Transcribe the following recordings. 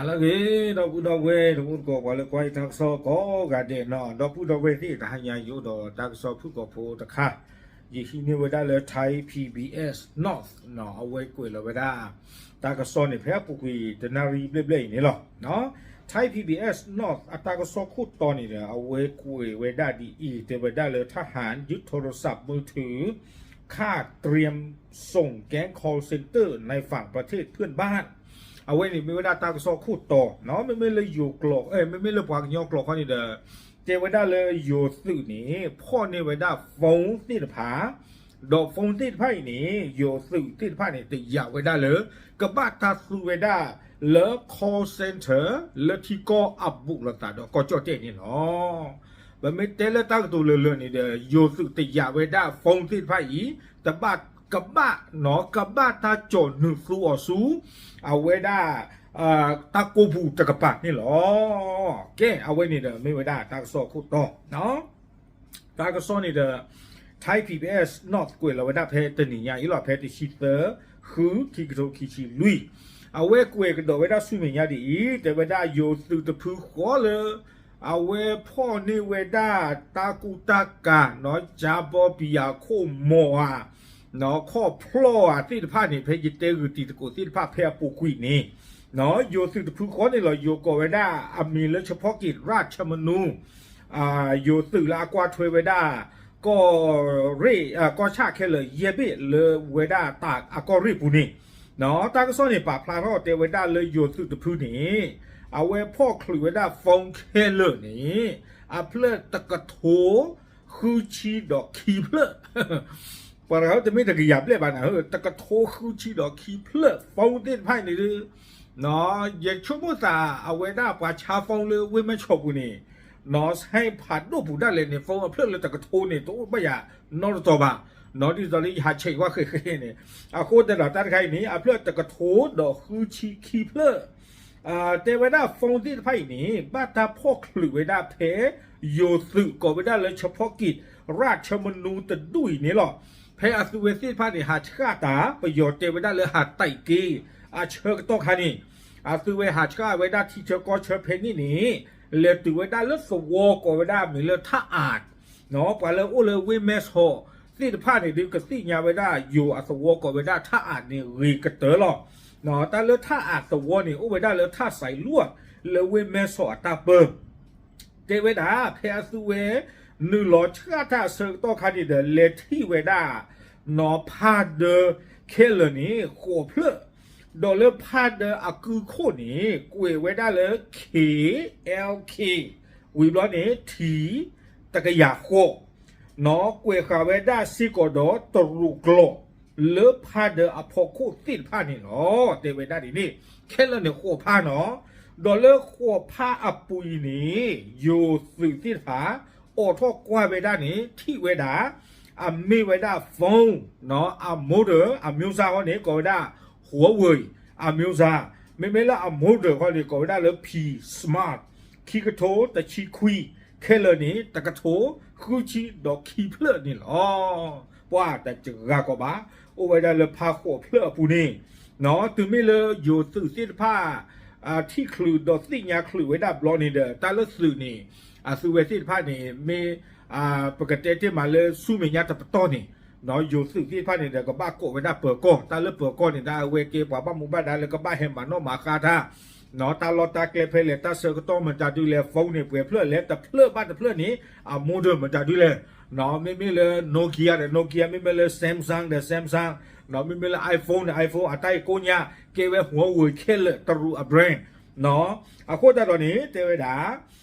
ဟါလၢအဂ့ၤ ဒီပုၢ်ဒီဝဲၢ် တံၤသကိး ပှၤလၢကွၢ်ယတၢ်ကစီၣ်ကိးဂၤဒဲးန့ၣ်, ဒီပုၢ်ဒီဝဲၢ်သ့ၣ် တဟါညါယအိၣ်ဒီးတၢ်ကစီၣ်ဖုၣ်ကိာ်ဖိတခါ, ယဟံးန့ၢ်ဝဲဒၣ်လၢ Thai PBS North န့ၣ် အဝဲကွဲးလီၤဝဲဒၣ် တၢ်ကစီၣ်န့ၣ် ဖဲအပူၤကွံာ်တနၣ်ရံၣ်ဘျဲၣ်ဘျဲၣ်အံၤန့ၣ်လီၤ. Thai PBS North အတၢ်ကစီၣ်ခိၣ်တီန့ၣ်ဒီး အဝဲကွဲးဝဲဒၣ်ဒ်အံၤ, တဲဝဲဒၣ်လၢ ทหารยึดโทรศัพท์มือถือ คาดเตรียมส่งแก๊ง call center ในฝั่งประเทศเพื่อนบ้าน အဝဲန့ၣ်မ့ၢ်ဝဲဒၣ်တၢ်ကစီၣ်ခိၣ်တီ, မ့မ့ၢ်လၢယိၤကျိာ်, မ့မ့ၢ်လၢပှၤကညီကျိာ်ခီန့ၣ်ဒီး တဲဝဲဒၣ်လၢယိၤသုးန့ၣ် ဖီၣ်န့ၢ်ဝဲဒၣ် phone သ့ၣ်တဖၣ်, ဒီး phone သ့ၣ်တဖၣ်အံၤန့ၣ် ယိၤသုးသ့ၣ်တဖၣ်န့ၣ် တယာ်ဝဲဒၣ်လၢ ကဘၣ်တၢ်သူဝဲဒၣ်လၢ call center လၢထံကီၢ်အဘူးလိာ်သးဒီးကီၢ်ကၠီၣ်တဲၣ်န့ၣ်လီၤ. ပမ့ၢ်တဲလၢတၢ်ကတိၤလၢာ်လၢာ်န့ၣ်ဒီး ယိၤသုးတယာ်ဝဲဒၣ် phone သ့ၣ်တဖၣ်အံၤ တဘၣ် ကဘၣ်န့ၣ် ကဘၣ်တၢ်ကၠီၣ်နုာ်သူအီၤဆူ အဝဲဒၣ် တၢ်ကိၢ်ပူၤတကပၤန့ၣ်လီၤ. ကဲ အဝဲန့ၣ်ဒီးမ့ၢ်ဝဲဒၣ်တၢ်ကစီၣ်ခိၣ်တီ တၢ်ကစီၣ်န့ၣ်ဒီး Thai PBS North ကွဲးလီၤဝဲဒၣ်ဖဲတနံၤညါအံၤလီၤ, ဖဲတဆံသၢ ဃု ခံကထိခံဆံလွံၢ်, အဝဲကွဲးကဒီးဝဲဒၣ်ဆူမဲာ်ညါဒ်အံၤ, တဲဝဲဒၣ်ယိၤသုးတဖုဃီလၢ အဝဲဖီၣ်န့ၢ်ဝဲဒၣ်တၢ်ကူတၢ်ကၤ ကၠါဘီပံယၤခိၣ်မီၤဧါ ခီၣ်ဖျီၣ်ဧါသ့ၣ်တဖၣ်န့ၣ် ဖဲယတဲဂုာ်တံၤသကိးသ့ၣ်တဖၣ်ဖဲအပူၤကွံာ်န့ၣ် ယိၤသုးတဖုဃီန့ၣ်လီၤ. ယိၤကိးဝဲဒၣ်အမံၤလၢ เฉพาะกิจราชมนู ယိၤသုးလၢအကွၢ်ထွဲဝဲဒၣ် ကီၢ်ရ့ၣ် ကီၢ်ဆၣ်ခဲလၢာ် ယဲၢ်ဘ့ၣ်လၢဝဲဒၣ်တၢ်အကီၢ်ရ့ၣ်ပူၤန့ၣ်, တၢ်ကစီၣ်န့ၣ် ပာ်ဖျါထီၣ်တဲဝဲဒၣ်လၢယိၤသုးတဖုန့ၣ် အဝဲဖီၣ်ချုးဝဲဒၣ် phone ခဲလၢာ်န့ၣ် အဖျၢၣ်တကထိ ဃုဆံဒီးခံဖျၢၣ် ပှၤတဂၤတမ့ၢ်တကယၤဘျဲၣ်ဘၣ်န့ၣ် တကထိဃုဆံဒီးခံဖျၢၣ် phone သ့ၣ်တဖၣ်န့ၣ်ဒီး ယဆိကမိၣ်သးအဝဲဒၣ်ပှၤဆါ phone လၢဝ့ၢ်မဲၢ်ဆီးပူၤန့ၣ် နီၢ်ဆဲဖးဒိၣ်ပူၤဒၣ်လဲာ်န့ၣ် phone အဖျၢၣ်လၢတကထိန့ၣ် တအိၣ်ဘၣ်ယၤနီတတီၤဘၣ်, ဒ်သိးလၢယဟးဆဲးဝဲဃဲးဃဲးန့ၣ်, အဃိသတးဒီးတၢ်တခါအံၤန့ၣ် အဖျၢၣ်တကထိဒီးဃုဆံခံဖျၢၣ် တဲဝဲဒၣ် phone သ့ၣ်တဖၣ်အံၤန့ၣ် ဘၣ်တၢ်ဖီၣ်ချုးဝဲဒၣ်ဖဲ ယိၤသုးကိးဝဲဒၣ်လ�itchapokit ရၣ်ချၢမနူတဒူၣ်အံၤန့ၣ်လီၤ. ဖဲအသုဝဲသ့ၣ်တဖၣ်န့ၣ် ဟးဆှၣ်တၢ် ပယီၤတဲဝဲဒၣ်လၢဟးတၢ်က့ အဆၢကတီၢ်ခါန့ၣ် အသုဝဲဟးဆှၣ်ဝဲဒၣ်ထံဆၢကီၢ်ဆၢဖဲန့ၣ်န့ၣ် လဲၤတုၤဝဲဒၣ်လၢသဝီကိးဝဲဒၣ်မ့ၢ်လၢထၣ်အး ပှၤလၢအိၣ်လၢဝ့ၢ်မဲၢ်ဆီးသ့ၣ်တဖၣ်န့ၣ် ဒုးကသ့ၣ်ညါဝဲဒၣ်ယိၤအသဝီကိးဝဲဒၣ်ထၣ်အးန့ၣ်ဂ့ၤကတၢၢ်လီၤ. တၢ်လၢထၣ်အးသဝီန့ၣ် အိၣ်ဝဲဒၣ်လၢထၣ်စဲးလွၣ် လၢဝ့ၢ်မဲၢ်ဆီးအတၢ်ပၢ တဲဝဲဒၣ် ဖဲအသုဝဲ နုာ်လီၤဆှၣ်တၢ်အဆၢကတီၢ်ခါန့ၣ်ဒီး လဲၤထံၣ်ဝဲဒၣ် နီၢ်ဖးဒၢခဲလၢာ်န့ၣ် ဃိးဖျၢၣ်, ဒီးလၢဖးဒၢအကုခိၣ်န့ၣ် ကွဲးဝဲဒၣ်လၢ K L K ဝံၤဘျီန့ၣ် ထံ တကယၤဃိး နီၢ်ကွဲးဃာ်ဝဲဒၣ်စ့ၢ်ကီးဒီးတရူးကျိာ် လၢဖးဒၢအဖီခိၣ်သ့ၣ်တဖၣ်န့ၣ်လီၤ. တဲဝဲဒၣ်ဒ်န့ၣ် ခဲလၢာ်န့ၣ်ဃိးဖးနီၢ်, ဒီးလၢဃိးဖးအပူၤအံၤန့ၣ် ယိၤသုးသ့ၣ်တဖၣ် အိးထီၣ်ကွၢ်ဝဲဒၣ်န့ၣ် ထံၣ်ဝဲဒၣ် အမ့ၢ်ဝဲဒၣ် phone နီၢ် အ model အမျိုးအစားဃီန့ၣ် ကိးဝဲဒၣ် Huawei အမျိုးအစား, မ့မ့ၢ်လၢအ model ဃီန့ၣ် ကိးဝဲဒၣ်လၢ P Smart ခံကထိတဆံခွံ, ခဲလၢာ်န့ၣ် တကထိဃုဆံဒီးခံဖျၢၣ်န့ၣ်လီၤ. ပှၤတစှၤကီးဘၣ်, အိၣ်ဝဲဒၣ်လၢဖးဃိးဖျၢၣ်အပူၤန့ၣ်, နီၢ် တုၤမ့ၢ်လၢယိၤသုးသ့ၣ်တဖၣ် ထံၣ်ချုးဒီးသ့ၣ်ညါချုးဝဲဒၣ်ဘျီန့ၣ်ဒီး တၢ်လၢသုးန့ၣ် အသုဝဲသ့ၣ်တဖၣ်န့ၣ် မ့ၢ် ပကတဲတ့ၢ်မးလၢဆူမဲာ်ညါတပတီၢ်န့ၣ်, နီၢ် ယိၤသုးသ့ၣ်တဖၣ်န့ၣ်ဒီး ကဘၣ်ကိးဝဲဒၣ်ပၢၤကီၢ်, တၢ်လၢပၢၤကီၢ်န့ၣ် တၢ်အဝဲကဲပှၤဘၣ်မူဘၣ်ဒါလၢကဘၣ်ဟဲမၤနီၣ်မၤဃါတၢ်, နီၢ် တၢ်လီၢ်တၢ်ကျဲဖဲလဲၣ် တၢ်ဆၢကတီၢ်မတၤဒုလဲၣ်, phone န့ၣ် ပှဲၤဖျၢၣ်လဲၣ် တဖျၢၣ်ဘၣ်တဖျၢၣ်န့ၣ် အ model မတၤဒုလဲၣ်, နီၢ် မ့မ့ၢ်လၢ Nokia ဒီး Nokia, မ့မ့ၢ်လၢ Samsung ဒီး Samsung, နီၢ် မ့မ့ၢ်လၢ iPhone န့ၣ် iPhone, အတၢ်အံၤကိးညါ ကဲဝဲ Huawei ခဲလၢာ် တရူးအ brand, နီၢ် အဃိသတးဒီးန့ၣ် တဲဝဲဒၣ်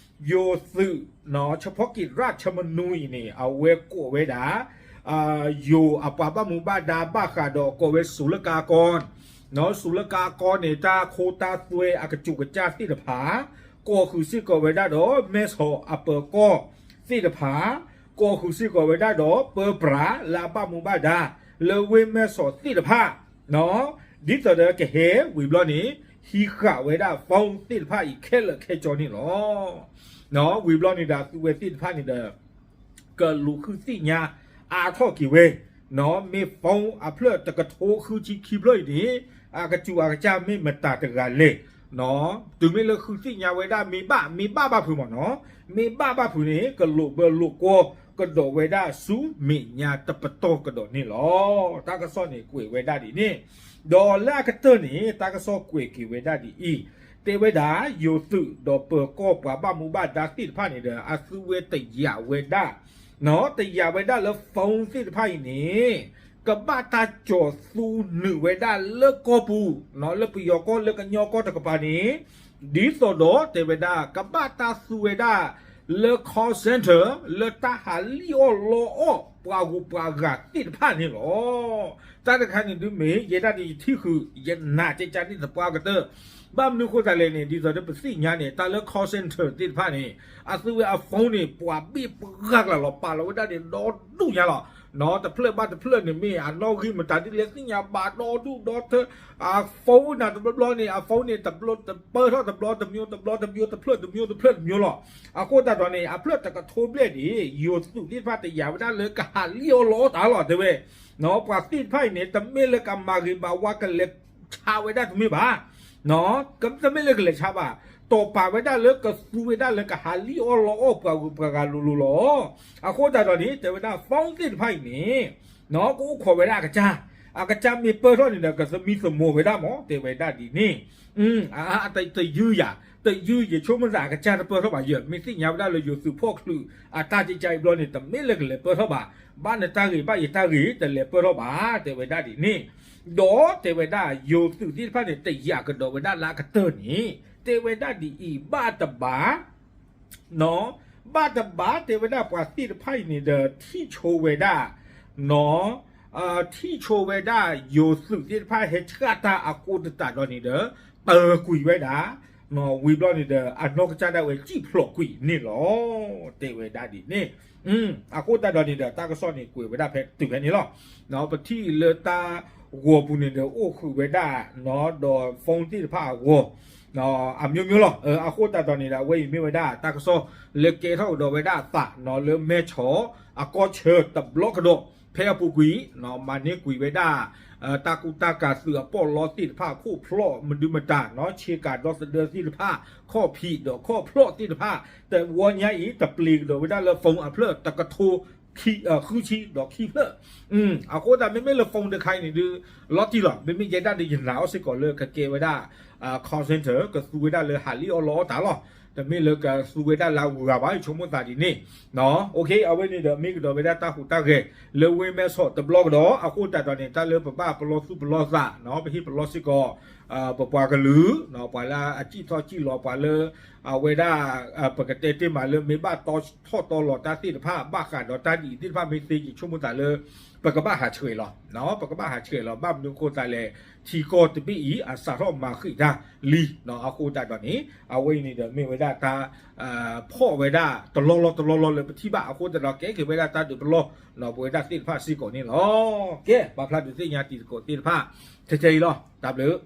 ယိၤသုး နီၢ် เฉพาะกิจ ရၣ်ချၢမနူအံၤန့ၣ် အဝဲကိးဝဲဒၣ် ယိၤအပှၤဘၣ်မူဘၣ်ဒါဘၣ်ဃးဒီးကိးဝဲ ศุลกากร, နီၢ် ศุลกากรန့ၣ် တၢ်ခိတၢ်သွဲအကစူးကစၢ်သ့ၣ်တဖၣ် ကိးဃုာ်စ့ၢ်ကီးဝဲဒၣ်ဒီး မဲၢ်ဆီးအပၢၤကီၢ်သ့ၣ်တဖၣ်, ကိးဃုာ်စ့ၢ်ကီးဝဲဒၣ်ဒီး ပၢပြးလၢအဘၣ်မူဘၣ်ဒါ လၢဝ့ၢ်မဲၢ်ဆီးသ့ၣ်တဖၣ်, နီၢ် ဒ်သိးဒီးကဟဲဝံၤဘျီန့ၣ် ဟံးဃာ်ဝဲဒၣ် phone သ့ၣ်တဖၣ်အံၤခဲလၢာ်ခဲဆ့န့ၣ်လီၤ. နီၢ် ဝံၤဘျီန့ၣ်ဒီး အသုဝဲသ့ၣ်တဖၣ်န့ၣ်ဒီး ကလူၤဃုသ့ၣ်ညါအါထီၣ်က့ၤဝဲ, နီၢ် မ့ၢ် phone အဖျၢၣ်တကထိဃုဆံခံဖျၢၣ်အံၤန့ၣ် အကစူးအကစၢ်မ့ၢ်မတၤတဂၤလဲၣ်, တုၤမ့ၢ်လၢဃုသ့ၣ်ညါဝဲဒၣ်မ့ၢ်ဘၣ်, မ့ၢ်ဘၣ်ဘၣ်ဖုးမ့ၢ်နီၤ, မ့ၢ်ဘၣ်ဘၣ်ဖုးန့ၣ် ကလိာ်ဘၢလိာ်ကွီကဒီးဝဲဒၣ်ဆူမဲာ်ညါတပတီၢ်ကဒီးန့ၣ်လီၤ. တၢ်ကစီၣ်န့ၣ်ကွဲးဝဲဒၣ်ဒ်န့ၣ်, ဒီးလၢအကတၢၢ်န့ၣ် တၢ်ကစီၣ်ကွဲးက့ၤဝဲဒၣ်ဒ်အံၤ, တဲဝဲဒၣ် ယိၤသုးဒီးပၢၤကီၢ်ပှၤဘၣ်မူဘၣ်ဒါသ့ၣ်တဖၣ်န့ၣ်ဒီး အသုဝဲတယာ်ဝဲဒၣ် တယာ်ဝဲဒၣ်လၢ phone သ့ၣ်တဖၣ်အံၤန့ၣ် ကဘၣ်တၢ်ကၠီၤသူနုာ်ဝဲဒၣ်လၢကီၢ်ပူၤ, လၢပယီၤကီၢ်လၢကညီကီၢ်တကပၤန့ၣ်, ဒ်သိးဒီးတဲဝဲဒၣ် ကဘၣ်တၢ်သူဝဲဒၣ်လၢ call center လၢတၢ်ဟးလံၣ်အီၣ်လီအီၣ်ပှၤဂုၤပှၤဂၤသ့ၣ်တဖၣ်န့ၣ်လီၤ. တၢ်တခါန့ၣ်ဒုးမ့ၢ် ယဲဒၣ်ဒ်ယထံၣ်ဃုာ် ယနာ်ကကန့ၣ်သပှၢ်ကတၢၢ်, ဘၣ်မနုၤဃိသတးလဲၣ်န့ၣ် ဒ်သိးဒီးပသ့ၣ်ညါန့ၣ် တၢ်လၢ call center သ့ၣ်တဖၣ်န့ၣ် အသုဝဲအ phone န့ၣ် ပှၤဘ့ၣ်ပှၤကျါလီၤ ပာ်လီၤဝဲဒၣ်န့ၣ် ဒီဒူၣ်ညါလီၤ. တဖျၢၣ်ဘၣ်တဖျၢၣ်န့ၣ်မ့ၢ်အနီၣ်ဂံၢ်မတၤဒ်လဲၣ်သ့ၣ်ညါဘၣ်ဒီဒူၣ်ဒီထၢ, အ phone နၤတဘျီဘျီန့ၣ် အ phone န့ၣ် တပၢၢ်ထီၣ်တဘျီတမျိုး တဘျီတမျိုး တဖျၢၣ်တမျိုး တဖျၢၣ်တမျိုးလီၤ. အဃိသတးဒီးန့ၣ် အဖျၢၣ်တကထိဘျဲၣ်န့ၣ် ယိၤသုးသ့ၣ်တဖၣ်တယာ်ဝဲဒၣ်လၢကဟးလံၣ်အီၣ်လီအီၣ်တၢ်လီၤ တဲဝဲ, ပှၤသ့ၣ်တဖၣ်အံၤန့ၣ် တမ့ၢ်လၢကမၤဂ့ၤမၤဝါကလဲၤဆါဝဲဒၣ်တမ့ၢ်ဘၣ် တမ့ၢ်လၢကလဲၤဆါဘၣ်, တီၢ်ပာ်ဝဲဒၣ်လၢကသူဝဲဒၣ်လၢကဟးလံၣ်အီၣ်လီအီၣ်ပှၤဂုၤပှၤဂၤလိၤလိၤလီၤ. အဃိသတးဒီးန့ၣ် တဲဝဲဒၣ် phone သ့ၣ်တဖၣ်အံၤန့ၣ် ကအိၣ်ခိးဝဲဒၣ်အကစၢ်, အကစၢ်မ့ၢ်ပၢၢ်ထီၣ်န့ၣ်ဒီး ကသမံသမိးဝဲဒၣ်မး တဲဝဲဒၣ်ဒ်န့ၣ်, အတယုၢ်ယၤ, တယုၢ်ယဆိကမိၣ်သးအကစၢ်တပၢၢ်ထီၣ်ဘၣ်ယဲ, မ့ၢ်သ့ၣ်ညါဝဲဒၣ်လၢယိၤသုးဖီၣ်ချုးအတၢ်ကကါအံၤဘျီန့ၣ် တမ့ၢ်လၢကလဲၤပၢၢ်ထီၣ်ဘၣ်, ဘၣ်နတၢ်ဂ့ၤဘၣ်ယတၢ်ဂ့ၤ တလဲၤပၢၢ်ထီၣ်ဘၣ် တဲဝဲဒၣ်ဒ်န့ၣ်, ဒီးတဲဝဲဒၣ်ယိၤသုးသ့ၣ်တဖၣ်န့ၣ် တယာ်ကဒီးဝဲဒၣ်လၢအကတၢၢ်န့ၣ် တဲဝဲဒၣ်ဒ်အံၤ ဘၣ်တဘၣ် ဘၣ်တဘၣ်တဲဝဲဒၣ်ပှၤသ့ၣ်တဖၣ်အံၤန့ၣ်ဒီး ထံၣ်ဆိဝဲဒၣ်, ထံၣ်ဆိဝဲဒၣ်ယိၤသုးသ့ၣ်တဖၣ်ဟဲဆှၣ်တၢ်အဃိသတးဒီးန့ၣ်ဒီး ပၢၤကွံာ်ဝဲဒၣ်, ဝံၤဘျီန့ၣ်ဒီး အနီၢ်ကစၢ်ဒၣ်ဝဲစံၣ်ဖျိးကွံာ်န့ၣ်လီၤ. တဲဝဲဒၣ်ဒ်န့ၣ်, အဃိသတးဒီးန့ၣ်ဒီး တၢ်ကစီၣ်န့ၣ်ကွဲးဝဲဒၣ်ဖဲတုၤဖဲန့ၣ်လီၤ. ပထံၣ်လၢတၢ်ဂီၤပူၤန့ၣ်ဒီး အိၣ်ဃုာ်ဝဲဒၣ် ဒီး phone သ့ၣ်တဖၣ်အဂီၤ အမျိုးမျိုးလီၤ. အဃိသတးဒီးန့ၣ်ဒီး အဝဲအံၤမ့ၢ်ဝဲဒၣ်တၢ်ကစီၣ်လၢကဲထီၣ်ကဒီးဝဲဒၣ်အသးလၢ မဲၢ်ဆီးအကီၢ်ဆၢတဘျီကဒီး ဖဲအပူၤကွံာ် မၤန့ၢ်ကွံာ်ဝဲဒၣ် တၢ်ကူတၢ်ကၤသုးအပီၣ်လီသ့ၣ်တဖၣ် ခိၣ်ဖျီၣ်မဒုမတၤ ဆ့ကၤဒီသဒၢသ့ၣ်တဖၣ် ခီၣ်ဖံးဒီးခီၣ်ဖျီၣ်သ့ၣ်တဖၣ် တဝီညါအံၤ တပျ့ၤကဒီးဝဲဒၣ်လၢ phone အဖျၢၣ်တကထိ ဃုဆံဒီးခံဖျၢၣ် အဃိသတးမ့မ့ၢ်လၢ phone တခါအံၤန့ၣ်ဒုး လီၤတံၢ်လီၤ. မ့မ့ၢ်ယဲဒၣ်ဒီးယနာ်အီၤစ့ၢ်ကီးလၢကကဲဝဲဒၣ် call center ကသူဝဲဒၣ်လၢဟးလံၣ်အီၣ်လီအီၣ်တၢ်လီၤ. တမ့ၢ်လၢကသူဝဲဒၣ်လၢအဂၤဘၣ် ယဆိကမိၣ်သးဒ်န့ၣ် အဝဲန့ၣ်ဒီးမ့ၢ်ကဒီးဝဲဒၣ်တၢ်ဟူးတၢ်ဂဲၤလၢဝ့ၢ်မဲၢ်ဆီးတဘျီကဒီး အဃိသတးဒီးန့ၣ် တၢ်လၢပဘၣ်ပလီၢ်သူၣ်ပလီၢ်သး ပဟ့ၣ်ပလီၢ်စ့ၢ်ကီး ပပှၤကလုာ် ပှၤလၢအစံၣ်ထီၣ်စံၣ်လီၤ ပှၤလၢ အဝဲဒၣ် ပကတဲတ့ၢ်မးလၢမ့ၢ်ဘၣ်တီထီၣ်တီလီၤတၢ်သ့ၣ်တဖၣ် ဘၣ်ဃးဒီးတၢ်ဒ်အံၤသ့ၣ်တဖၣ်မ့ၢ်သ့ ယဆိကမိၣ်သးလၢ ပကဘၣ်ဟးဆှဲးလီၤ. ပကဘၣ်ဟးဆှဲးလီၤ ဘၣ်မနုၤအဃိသတးလဲၣ် ထံကီၢ်တဘ့ၣ်အံၤ အစးထီၣ်မၤဃံးတၢ်လံ အဃိသတးဒီးန့ၣ် အဝဲအံၤန့ၣ်ဒီးမ့ၢ်ဝဲဒၣ်တၢ် ဖီၣ်ဝဲဒၣ်တလီၢ်လီၢ်တလီၢ်လီၢ်လၢပထံၣ်ဘၣ် အဃိသတးဒီးကဲက့ၤဝဲဒၣ်တၢ်ဒုးပလီၢ် ပဝဲဒၣ်သ့ၣ်တဖၣ်စ့ၢ်ကီးန့ၣ်လီၤ. ကဲ ပာ်ဖျါဒုးသ့ၣ်ညါတံၤသကိးသ့ၣ်တဖၣ် ထဲထဲအံၤလီၤ. တၢ်ဘျုး